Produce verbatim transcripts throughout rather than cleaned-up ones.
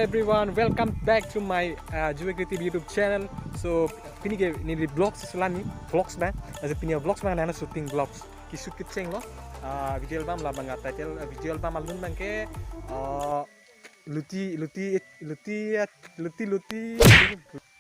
Everyone, welcome back to my uh, Juve Creative YouTube channel. So, pini ke neli vlogs isi lani, vlogs bang. Lasi pini vlogs bang nana shooting vlogs. Ke-shoot kecheng lo. Uh, video album labang a title, uh, video album alun bang ke uh, Luti Luti Luti Luti Luti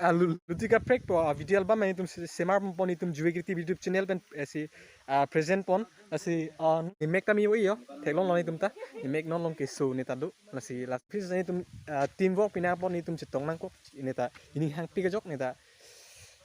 ah, Lu- Luti Kaprek po, uh, video album nelitum se- semar pon nelitum Juve Creative YouTube channel pen isi uh, present pon. Lasi uh, nemek kami wo iyo, theklong lo nelitum ta, nemek non long keso neta do. Lasi last piece nelitum uh, teamwork pina pon nelitum chetong nangkok neta, ining hangpik ajok neta.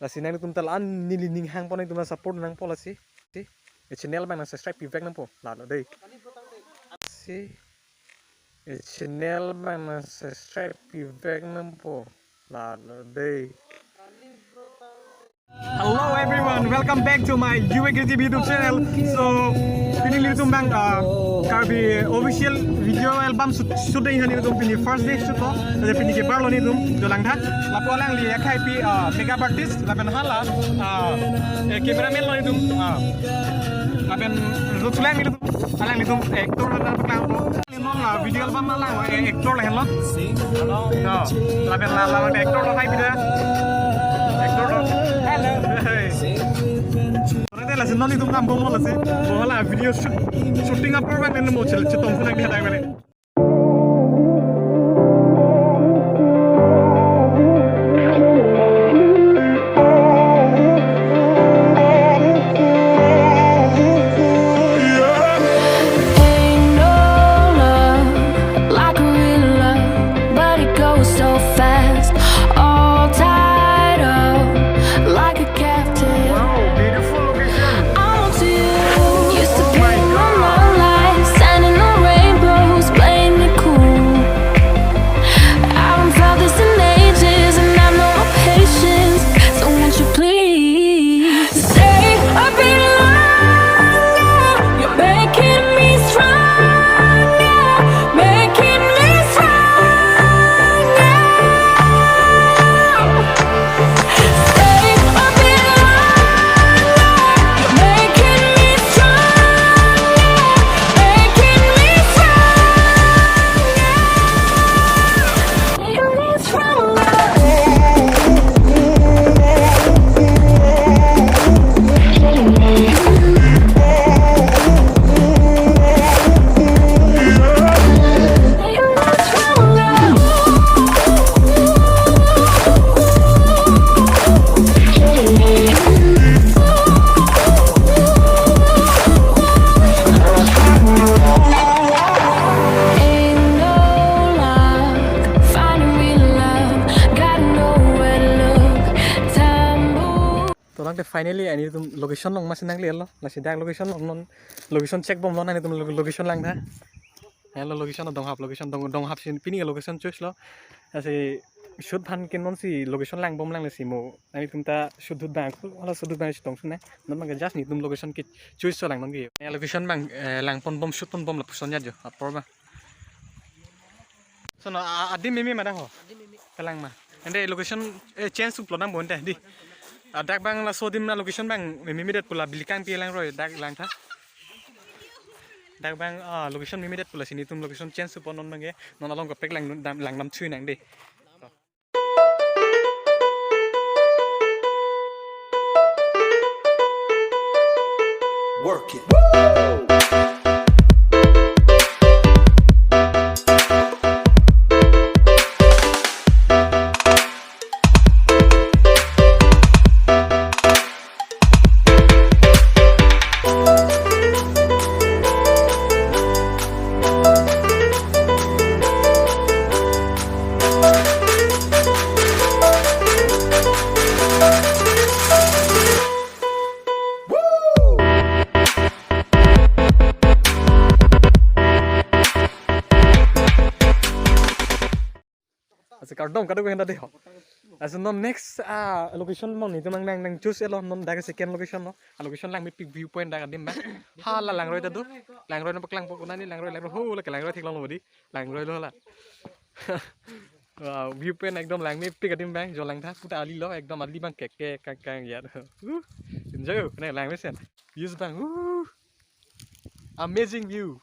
Lasi nangtum ta la-an neli ning hang pon nelitum la support nangpo lasi. Si, e channel bang nang subscribe pivek nangpo. Lalo dei. Si, e channel bang nang subscribe pivek nangpo. Lalo dei. Hello everyone, welcome back to my Juve Creative YouTube channel. So, pini nelitum bang uh, Karbi official video album shoot, shoot dei, nelitum pini first day shoot lo. Jadi pini keparlo nelitum, dolang tha. Lapu alangli akhai pi uh, makeup artist, lapen hala uh, eh, cameraman lo nelitum. Uh, lapen Rutulang nelitum, alanglitum actor lo nang tuklang po. Non la video album la lang, eh, actor lahenlo. No. Lapen la la actor lo hai pida. Actor lo. Hello. Hey. Ore de lasi non nelitum nambom lasi. Bo la video shoot, shooting apor bang nelitum mo chel chetong sunang di hadak bang. Ain't no love like a real love, but it goes so fast. All tied up like a captive. Wow, beautiful location. I want you. Used to be my love life, sending the rainbows, playing it cool. I haven't felt this in ages, and I know my patience. So won't you please stay a bit longer? You're making me stronger, making me stronger. Stay a bit longer. You're making me stronger, making me stronger. Ain't no luck finding real love, got nowhere to look. Tambu. To lang te finally nelitum location along masi nanglelo. Lasi dak location along non location check bomlo, nelitum lo- location lang tha. Hello, location donghap, location dong donghap si pini location choice lo. Lasi shoot aphan ke non si location langbom lang lasi mo. Nelitum ta shoot dut bang, hala shoot dut bang chetong sunang. Non bang ke just nelitum location ke choice so lang non ke. Ya location bang eh, lang ponbom shoot ponbom lapuson ya jo. Apor bang. So no a- adim mimi ma da ho. Adim mimi. Kalang ma. Ante location eh, change uplo nang bonte di. Adak bang laso adim na location bang mimi det pula bilikang pi langroi dak lang tha. Dak bang ah, location mimi det pula si nelitum location change upon non bang ke. Non along kaprek lang dam- lang dam chui nang de. Work it. Ase kardom kadokave henda de ho. Ase non next ah location mong nelitum nang nang choose elo non dak second location lo. Ah, location langmepik viewpoint dak adim bang. Hala langroi ta do. Langroi nang paklangpo konani langroi langroi ho la ke langroi theklong lo di. Langroi lo la. Wow, viewpoint ekdom langmepik adim bang. Jo lang tha puta ali lo ekdom ali bang kek kek kang kang ya. Uh, enjoy ne langmesen. Views bang. Uh. Amazing view.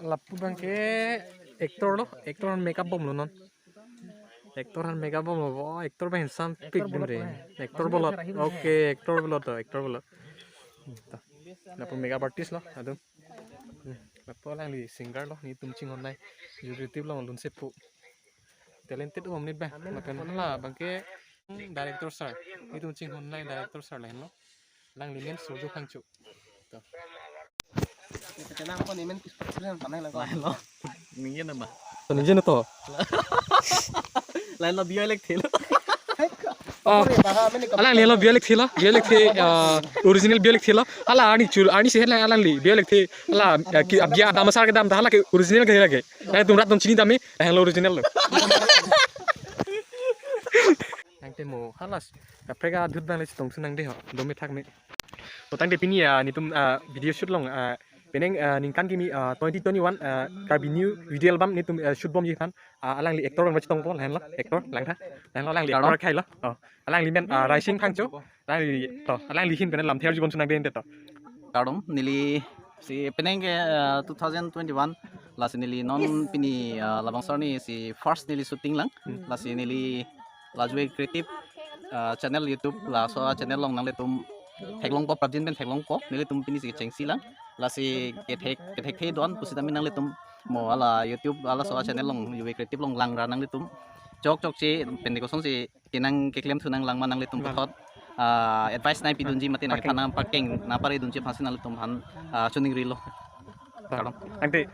Lapu abangke actor lo, actor han makeup bomlo non. Actor han makeup bomlo, bo actor abang handsome pik dim re. Actor bolot. Okay, actor bolot to, actor bolot. Hmm, to. Lapu makeup artist lo, atum. Hmm, lapu alangli singer lo, netum chinghon nai. Juri tip lo, lun sepu. Talented um nit bang. Lapen hala abangke director sir. Netum chinghon nai director sir lahenlo. Alangli men Surjo Phangcho. To. Ito na ako ni men kuspek sila panai lang ko. Lahenlo. Ningje na ba? To ningje na to. Lahenlo bio elekthe lo. Oh. Alangli lo bio elekthe lo. Bio elekthe, ah, original bio elekthe lo. Hala arni chul, arni sehet lang alangli bio elekthe. Hala, ah, ki, ah, bia dam asar kedam ta hala ke original ke lake. Nangtum rat atum chini tame, lahenlo original lo. Nangte mo, halas. Kaprek adut abang le chetong sunang de ho. Dome thak me. To tangte pini, ah, netum, ah, video shoot long, ah, penang, ah, ningkan kimi, ah, twenty twenty-one, ah, Karbi New Video Album netum, ah, shoot bomji aphan, ah, alangli actor abang chetongpo, lahenlo, actor, langtha. Lahenlo alangli actor akhai lo. Oh, alangli men, ah, Raising Phangcho. Alangli, to, alangli ahin pen lamthe arjubom sunang de ante to. Kardom, neli si penang ke, eh, two thousand twenty-one, lasi neli non pini, eh, labangso arni si first neli shooting lang, lasi neli la Juve Creative, eh, channel YouTube, laso channel along nanglitum theklongpo, prapjin pen theklongpo, nelitum pini si chengsi lang, lasi kethek, kethekthe don pusitame nanglitum mo hala YouTube, halaso channel along Juve Creative along langra nanglitum chokchokche pen de kosonsi kenang keklem thu nang langma nanglitum puthot, ah, advice nai pidunji mate nang thanang pakeng nangpare dunji aphansi nanglitum aphan, ah, choningrilo. Kardom. Ante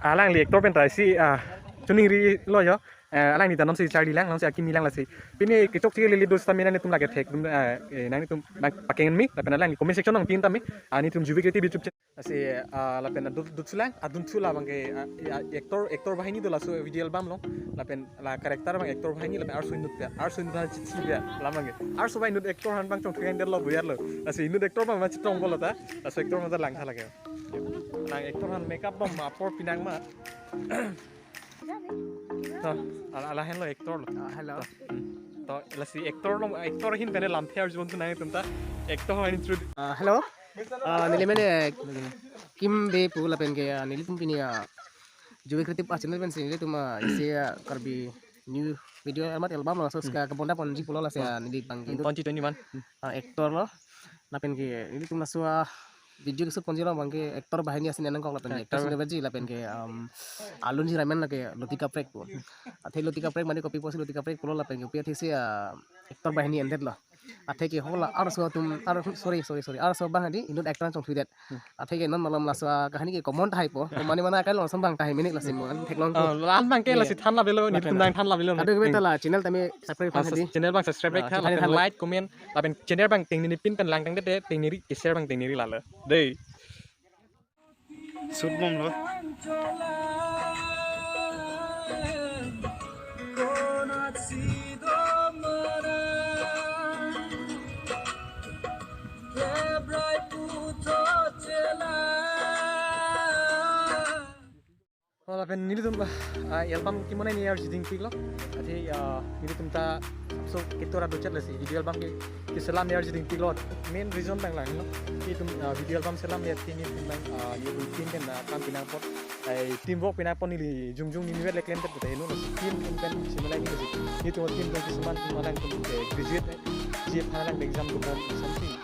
alangli actor pen ta si, ah, choningrilo yo. Eh, alangli ta non si charli lang, non si akimi lang lasi. Pini kechokche lili dos tame nangtum lake thek dum, ah, eh, nangtum nang pakeng mi, lapen alangli comment section nang pin tame, ah, netum Juve Creative YouTube channel. Lasi, ah, lapen adut, dut sulang, adun thu labangke, ah, ah, actor, actor banghini do laso video album along, lapen la character abang actor banghini, lapen arso inut ya, arso inut han chitsi ya, labangke. Arso ba inut actor han abang chongthu han derlo buyar lo. Lasi inut actor abang ma chetong bolo ta, laso actor ma ta langtha lake. Nang actor han makeup bom apor pinang ma. To, ala, ala henlo actor lo. Ah, hello. To, hmm. To, lasi actor lo, actor ahin pen lamthe arjubom sunang tum ta. Actor han intro. Ah, hello. Ah, neli men, eh, Kim Bey pu lapen ke, ah, nelitum pini, ah, Juve Creative, ah, channel pensi nelitum, ah, isi, ah, Karbi New Video Album, album lo, so, hmm, ska kebonda ponji pulo lasi, hmm, ah, neli abangke, hmm, twenty twenty-one. Hmm. Ah, actor lo. Lapen ke nelitum laso, ah, video keshoot ponji lo abangke actor banghini asin nangkok lapen ke actor, actor sini baji lapen ke, um, alunji ramen lake Luti Kaprek pu. Athe Luti Kaprek mane kopi pusi Luti Kaprek pulo lapen ke kopi athe si, ah, actor banghini endet lo. Athe ke hala arso atum, ar-, sorry, sorry, sorry. Arso abang hadi inut actor chongthudet. Hmm. Athe ke non malom laso, ah, kahini ke common tahai po. Mane mana kai lo sambang tahai minik lasi mo an theklong ko. Oh, lan abangke, ya, lasi than labelo, lapen netum nang than labelo. Adu ke beta la channel tame subscribe, ah, hadi channel abang subscribe, ah, tha, channel lapen than like, comment, lapen channel abang tengnini pin pen langtang de, tengniri, share abang tengniri lalo. Dei. Shoot bomlo. Oh, lapen nelitum, ah, album kemonai ni arjuding piklo. Athe, ah, nelitum ta so ketora dochet lasi video album ke keselam ni arjuding piklo. Main reason abang lang, no? Nelitum, ah, video album selam ni athe nelitum abang, ah, nelitum team pen, ah, kam pinang apot. Ai teamwork pinang apot neli jongjong neli vet le klem vet vet, no? Team pen pen semelai ni lasi. Nelitum team pen keselam tum alangtum, eh, graduate, eh, G F alang exam do bom something.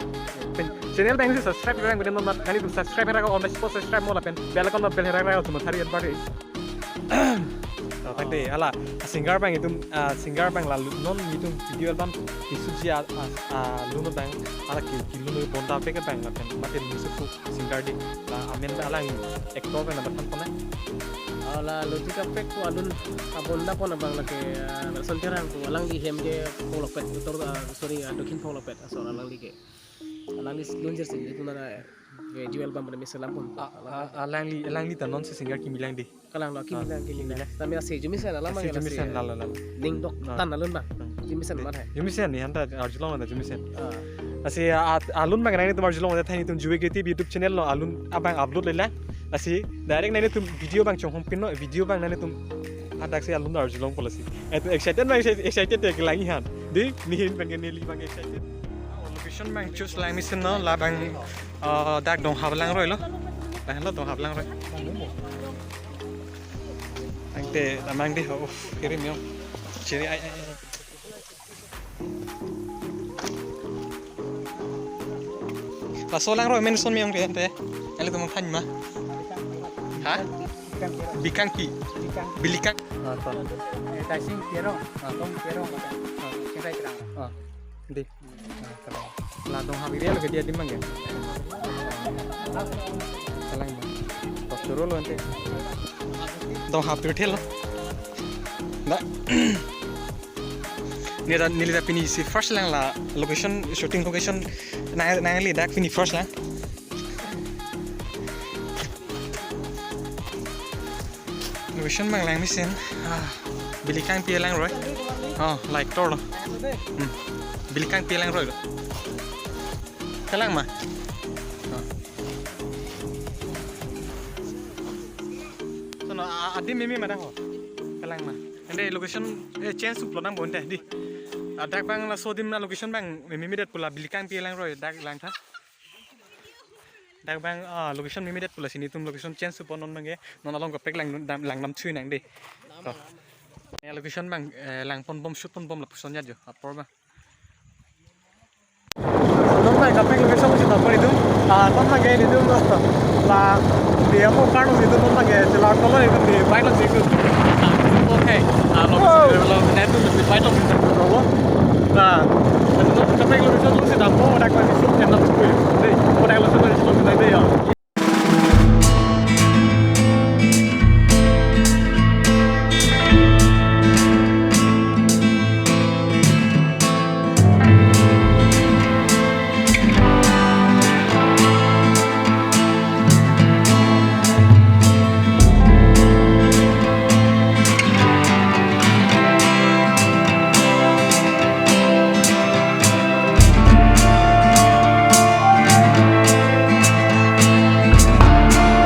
Pen channel abang si subscribe abang bidem mat, kali tum subscribe hera ko on the spot subscribe mo lapen bell icon bell hera ko tum thari at bari. Oh, tangte, ala, singer abang itum, ah, singer abang la lu-, non itum video album kisutji a, a, a, lun abang, ala ki, ki lun bonta pek abang lapen mate lun suku singer di, la, amen alang actor abang na bathan pona. Ala Luti Kaprek pu alun abonda pon abang lake, ah, Nelson Terang pu alangli hem ke Phonglokpet, utor, ah, sorry, ah, Dokhin Phonglokpet, asor alangli ke. Alangli lunjir si, itum na, eh, video album pada miselam pon. Ah, ah, alangli, alangli ta non si singer kimi lang di. Kalang lo, kimi lang, kimi lang. Kimi lang. Tame ase jumisen alam si jumisen lalo lalo. Ning dok tan alun bang. Hmm. Jumisen mat hai. Jumisen ni hanta arjulong hanta jumisen. Ah. Lasi, ah, alun abang nangtum arjulong hanta than itum Juve Creative YouTube channel lo alun abang upload lela. Lasi direct nangtum video abang chonghong pin lo, video abang nangtum Hadak si alun arjulong policy. Etu excited ma excited, excited te kelang ihan. Di nihin bang neli bang excited. Location bang choose lang mesen non labang, eh, dak Donghap langroi lo. Dak lo Donghap langroi. Angte tamang di, oh, kirim yo. Chiri ai ai. Ai. Laso langroi men son miyong rian te. Kali tumang khan ma. Ha? Bikangpi. Bilikang. Ah, to. Eh, Taising Pierong. Ah. Tong Pierong. Ah. Singrai Terang. Ah. Di. Ah, kalau. La Donghap area lo ke dia di mang ya. Kalang ma. Tok suru lo ante. Donghap pirthe lo. Nda. Neli ta, neli ta pini si first lang la location, shooting location nang, nangli dak pini first lang. Location bang lang mesen. Ah, Bilikangpi langroi. Oh, like tor lo. Hmm. Bilikangpi langroi lo. Kalang ma. Oh. Sono, a, adim mimi ma dak ho. Kalang ma. Ante location, eh, change up lo nangbom ante di. Adak bang laso adim na location bang mimi det pu la Bilikangpi langroi dak lang tha. Dak bang, ah, location mimi det pu lasi netum location change up non bang ke. Non along kaprek lang dam, lang dam thui nang di. To. Ya location bang, eh, lang ponbom shoot ponbom lapuson ya jo. Apor bang. Nonta kaprek location si dapur itu. Ah, nonta ke itu la dia mau kartu itu nonta ke celar tolo itu di bike lang itu. Okay. Ah, lo, oh, lo, net itu di bike lang itu. Nah, kaprek location si dapur, ada kondisi yang nak cukup. Deh, ada location si dapur ya.